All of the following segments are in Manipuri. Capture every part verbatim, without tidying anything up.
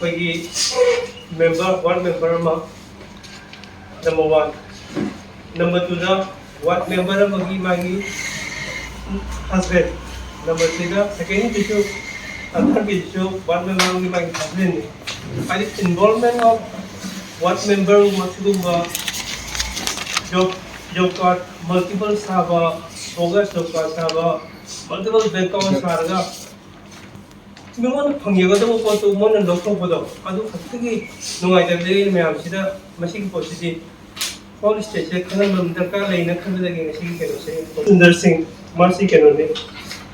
ꯑꯩꯈꯣꯏꯒꯤ ꯃꯦꯝꯕꯔ, ꯋꯥꯔꯗ ꯃꯦꯝꯕꯔ ꯑꯃ, ꯅꯝꯕꯔ ꯋꯥꯟ꯫ ꯅꯝꯕꯔ ꯇꯨꯗ ꯋꯥꯔꯗ ꯃꯦꯝꯕꯔ ꯑꯃꯒꯤ ꯃꯥꯒꯤ ꯍꯁꯕꯦꯟ꯫ ꯅꯝꯕꯔ ꯊ꯭ꯔꯤꯗ, ꯁꯦꯀꯦꯟꯒꯤꯗꯨꯁꯨ, ꯊꯥꯔꯠꯀꯤꯗꯨꯁꯨ ꯋꯥꯔꯗ ꯃꯦꯝꯕꯔ ꯑꯃꯒꯤ ꯃꯥꯒꯤ ꯍꯁꯕꯦꯟꯅꯤ꯫ ꯍꯥꯏꯗꯤ involvement of ward member ꯁꯤꯒꯨꯝꯕ ꯖꯣꯕ, ꯖꯣꯕ ꯀꯥꯔꯗ ꯃꯜꯇꯤꯄꯜ ꯁꯥꯕ, ꯕꯣꯒꯁ ꯖꯣꯕ ꯀꯥꯔꯗ ꯁꯥꯕ, ꯃꯜꯇꯤꯄꯜ ꯕꯦꯡ ꯑꯦꯀꯥꯎꯟ ꯁꯥꯔꯒ ꯃꯤꯉꯣꯟꯗ ꯐꯪꯖꯒꯗꯕ ꯄꯣꯠꯇꯨ ꯃꯣꯏꯅ ꯂꯧꯊꯣꯛꯄꯗꯣ, ꯑꯗꯨ ꯈꯛꯇꯒꯤ ꯅꯨꯡꯉꯥꯏꯇꯕꯗꯒꯤ ꯃꯌꯥꯝꯁꯤꯗ ꯃꯁꯤꯒꯤ ꯄꯣꯠꯁꯤꯗꯤ ꯍꯣꯜ ꯁ꯭ꯇꯦꯠꯁꯦ ꯈꯪꯍꯟꯕ ꯑꯃ ꯗꯔꯀꯥꯔ ꯂꯩꯅ ꯈꯟꯕꯗꯒꯤ ꯉꯁꯤꯒꯤ ꯀꯩꯅꯣꯁꯦ꯫ ꯁꯨꯟꯗꯔ ꯁꯤꯡ, ꯃꯥꯁꯤ ꯀꯩꯅꯣꯅꯤ,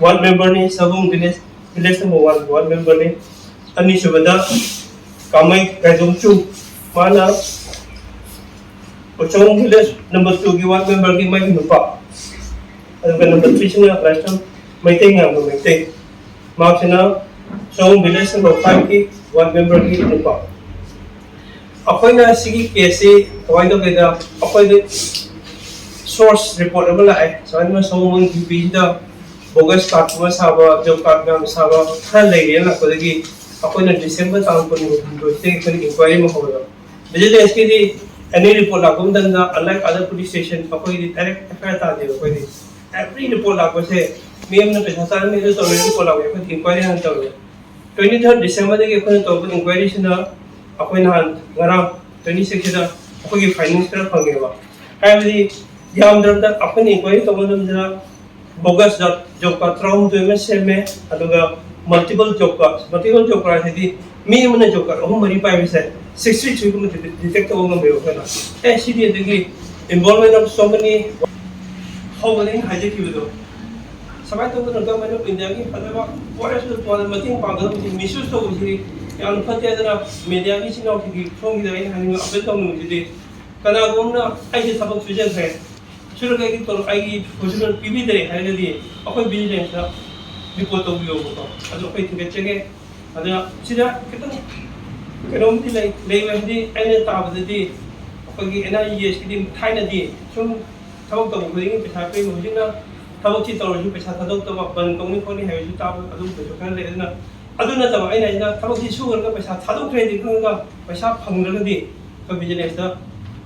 ꯋꯥꯔꯗ ꯃꯦꯝꯕꯔꯅꯤ, ꯁꯕꯨꯡ ꯚꯤꯂꯦꯖ, ꯚꯤꯂꯦꯖ ꯅꯝꯕꯔ ꯋꯥꯟ ꯋꯥꯔꯗ ꯃꯦꯝꯕꯔꯅꯤ꯫ ꯑꯅꯤꯁꯨꯕꯗ ꯀꯥꯃꯩ ꯒꯥꯏꯗꯣꯡꯆꯨ, ꯃꯥꯅ ꯁꯕꯨꯡ ꯚꯤꯂꯦꯖ ꯅꯝꯕꯔ ꯇꯨꯒꯤ ꯋꯥꯔꯗ ꯃꯦꯝꯕꯔꯒꯤ ꯃꯥꯒꯤ ꯅꯨꯄꯥ꯫ ꯑꯗꯨꯒ ꯅꯝꯕꯔ ꯊ꯭ꯔꯤꯁꯤꯅ ꯂꯥꯏꯁ꯭ꯔꯝ ꯃꯩꯇꯩ ꯉꯥꯝꯕ ꯃꯩꯇꯩ꯫ ꯃꯍꯥꯛꯁꯤꯅ ꯁꯣꯝ ꯚꯤꯂꯦꯖ ꯅꯝꯕꯔ ꯐꯥꯏꯚꯀꯤ ꯋꯥꯔꯗ ꯃꯦꯝꯕꯔꯒꯤ ꯅꯨꯄꯥ꯫ ꯑꯩꯈꯣꯏꯅ ꯁꯤꯒꯤ ꯀꯦꯁꯁꯤ ꯀꯃꯥꯏꯅ ꯇꯧꯒꯦꯗ, ꯑꯩꯈꯣꯏꯗꯤ ꯁꯣꯔꯁ ꯔꯤꯄꯣꯔꯠ ꯑꯃ ꯂꯥꯛꯑꯦ, ꯁꯨꯃꯥꯏꯅ ꯁꯣꯝ ꯌꯨ ꯄꯤꯁꯤꯗ ꯕꯣꯒꯁ ꯀꯥꯔꯗ ꯑꯃ ꯁꯥꯕ, ꯖꯣꯕ ꯀꯥꯔꯗ ꯃꯌꯥꯝ ꯁꯥꯕ ꯈꯔ ꯂꯩꯔꯦꯅ ꯂꯥꯛꯄꯗꯒꯤ ꯑꯩꯈꯣꯏꯅ ꯗꯤꯁꯦꯝꯕꯔ ꯇꯥꯡ ꯀꯨꯟꯍꯨꯝꯗꯣꯏꯁꯤꯗꯒꯤ ꯑꯩꯈꯣꯏꯅ ꯏꯟꯀ꯭ꯋꯥꯏꯔꯤ ꯑꯃ ꯍꯧꯔꯦ꯫ ꯚꯤꯖꯤꯂꯦꯟꯁꯀꯤꯗꯤ ꯑꯦꯅꯤ ꯔꯤꯄꯣꯔꯠ ꯂꯥꯛꯄ ꯃꯇꯝꯗ, unlike other police station, ꯑꯩꯈꯣꯏꯗꯤ ꯗꯥꯏꯔꯦꯛ ꯑꯦꯐ ꯑꯥꯏ ꯑꯥꯔ ꯇꯥꯗꯦꯕ꯫ ꯑꯩꯈꯣꯏꯗꯤ ꯑꯦꯕ꯭ꯔꯤ ꯔꯤꯄꯣꯔꯠ ꯂꯥꯛꯄꯁꯦ ꯃꯤ ꯑꯃꯅ ꯄꯩꯁꯥ ꯆꯥꯔꯝꯃꯤ ꯑꯗꯨ ꯇꯧꯔꯦ ꯔꯤꯄꯣꯔꯠ ꯂꯥꯛꯄꯁꯦ ꯑꯩꯈꯣꯏꯗꯤ ꯏꯟꯀ꯭ꯋꯥꯏꯔꯤ ꯍꯥꯟꯅ ꯇꯧꯔꯦ꯫ ꯇ꯭ꯋꯦꯟꯇꯤ ꯊꯥꯔꯠ ꯗꯤꯁꯦꯝꯕꯔꯗꯒꯤ ꯑꯩꯈꯣꯏꯅ ꯇꯧꯕ ꯏꯟꯀ꯭ꯋꯥꯏꯔꯤꯁꯤꯅ ꯑꯩꯈꯣꯏ ꯅꯍꯥꯟ ꯉꯔꯥꯡ ꯇ꯭ꯋꯦꯟꯇꯤ ꯁꯤꯛꯁꯁꯤꯗ ꯑꯩꯈꯣꯏꯒꯤ ꯐꯥꯏꯟꯗꯤꯡꯁ ꯈꯔ ꯐꯪꯉꯦꯕ꯫ ꯍꯥꯏꯕꯗꯤ ꯌꯥꯝꯗ꯭ꯔꯕꯗ ꯑꯩꯈꯣꯏꯅ ꯏꯟꯀ꯭ꯋꯥꯏꯔꯤ ꯇꯧꯕ ꯃꯇꯝꯗ ꯕꯣꯒꯁ ꯖꯣꯕ ꯀꯥꯔꯗ ꯇꯔꯥꯍꯨꯝꯗꯣꯏ ꯑꯃ ꯁꯦꯝꯃꯦ, ꯑꯗꯨꯒ multiple job card, multiple job card ꯍꯥꯏꯗꯤ ꯃꯤ ꯑꯃꯅ ꯖꯣꯕ ꯀꯥꯔꯗ ꯑꯍꯨꯝ ꯃꯔꯤ ꯄꯥꯏꯕꯁꯦ ꯁꯤꯛꯁꯇꯤ ꯊ꯭ꯔꯤꯒꯨꯝꯕ ꯗꯤꯇꯦꯛ ꯇꯧꯕ ꯉꯝꯃꯦꯕ ꯑꯩꯈꯣꯏꯅ꯫ ꯑꯦ, ꯁꯤꯗꯤ ꯑꯗꯒꯤ involvement of so many ꯍꯧꯕꯗ ꯑꯩꯅ ꯍꯥꯏꯖꯈꯤꯕꯗꯣ, ꯁꯨꯃꯥꯏꯅ ꯇꯧꯗꯅ ꯒꯚꯔꯟꯃꯦꯟ ꯑꯣꯐ ꯏꯟꯗꯤꯌꯥꯒꯤ ꯐꯖꯕ ꯐꯣꯔꯦꯁ ꯄꯣꯠ ꯃꯇꯦꯡ ꯄꯥꯡꯒꯗꯕꯁꯤ ꯃꯤꯁꯌꯨꯁ ꯇꯧꯕꯁꯤ ꯌꯥꯝꯅ ꯐꯠꯇꯦ꯫ ꯑꯗꯨꯅ ꯃꯦꯗꯤꯌꯥꯒꯤ ꯏꯆꯤꯟ ꯏꯅꯥꯎꯁꯤꯡꯒꯤ ꯁꯣꯝꯒꯤꯗ ꯑꯩꯅ ꯍꯥꯏꯅꯤꯡꯕ, ꯑꯄꯤꯜ ꯇꯧꯅꯤꯡꯕꯁꯤꯗꯤ, ꯀꯅꯥꯒꯨꯝꯕꯅ ꯑꯩꯁꯦ ꯊꯕꯛ ꯁꯨꯖꯈ꯭ꯔꯦ, ꯁꯨꯔꯒ ꯑꯩꯒꯤ ꯇꯣꯂꯣꯞ, ꯑꯩꯒꯤ ꯄꯣꯖꯤꯁꯟ ꯄꯤꯕꯤꯗ꯭ꯔꯦ ꯍꯥꯏꯔꯒꯗꯤ ꯑꯩꯈꯣꯏ ꯚꯤꯖꯤꯂꯦꯟꯁꯇ ꯔꯤꯄꯣꯔꯠ ꯇꯧꯕꯤꯌꯣꯕꯀꯣ꯫ ꯑꯗꯨ ꯑꯩꯈꯣꯏ ꯊꯤꯒꯠꯆꯒꯦ꯫ ꯑꯗꯨꯅ ꯁꯤꯗ ꯈꯤꯇꯪ ꯀꯩꯅꯣꯝꯗꯤ ꯂꯩ, ꯂꯩꯕ ꯍꯥꯏꯗꯤ ꯑꯩꯅ ꯇꯥꯕꯗꯗꯤ ꯑꯩꯈꯣꯏꯒꯤ ꯑꯦꯟ ꯑꯥꯔ ꯏ ꯖꯤ ꯑꯦꯁꯀꯤꯗꯤ ꯊꯥꯏꯅꯗꯤ ꯁꯨꯝ ꯊꯕꯛ ꯇꯧꯕ ꯈꯨꯗꯤꯡꯒꯤ ꯄꯩꯁꯥ ꯄꯤꯕ, ꯍꯧꯖꯤꯛꯅ ꯊꯕꯛꯁꯤ ꯇꯧꯔꯁꯨ ꯄꯩꯁꯥ ꯊꯥꯗꯣꯛꯇꯕ, ꯕꯟ ꯇꯧꯅꯤ ꯈꯣꯠꯅꯤ ꯍꯥꯏꯕꯁꯨ ꯇꯥꯕ, ꯑꯗꯨꯒꯨꯝꯕꯁꯨ ꯈꯔ ꯂꯩ꯫ ꯑꯗꯨꯅ ꯑꯗꯨ ꯅꯠꯇꯕ ꯑꯩꯅ ꯍꯥꯏꯁꯤꯅ ꯊꯕꯛꯁꯤ ꯁꯨꯔꯒ ꯄꯩꯁꯥ ꯊꯥꯗꯣꯛꯈ꯭ꯔꯦꯗꯤ ꯈꯪꯉꯒ ꯄꯩꯁꯥ ꯐꯪꯗ꯭ꯔꯒꯗꯤ ꯑꯩꯈꯣꯏ ꯕꯤꯖꯤꯅꯦꯁꯇ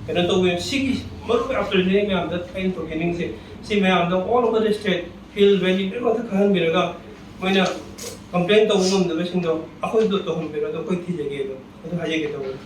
ꯀꯩꯅꯣ ꯇꯧꯕ꯫ ꯁꯤꯒꯤ ꯃꯔꯨꯑꯣꯏꯕ ꯑꯣꯄꯣꯔꯆꯨꯅꯤꯇꯤ ꯃꯌꯥꯝꯗ ꯑꯩꯅ ꯇꯧꯖꯅꯤꯡꯉꯤꯁꯦ, ꯁꯤ ꯃꯌꯥꯝꯗ all over the state, field valley ꯂꯣꯏꯅꯃꯛꯇ ꯈꯪꯍꯟꯕꯤꯔꯒ ꯃꯣꯏꯅ ꯀꯝꯄ꯭ꯂꯦꯟ ꯇꯧꯕ ꯉꯝꯗꯕꯁꯤꯡꯗꯣ ꯑꯩꯈꯣꯏꯗꯣ ꯇꯧꯍꯟꯕꯤꯔꯣ, ꯑꯗꯣ ꯑꯩꯈꯣꯏ ꯊꯤꯖꯒꯦ, ꯑꯗꯣ ꯑꯗꯨ ꯍꯥꯏꯖꯒꯦ ꯇꯧꯕꯅꯤ꯫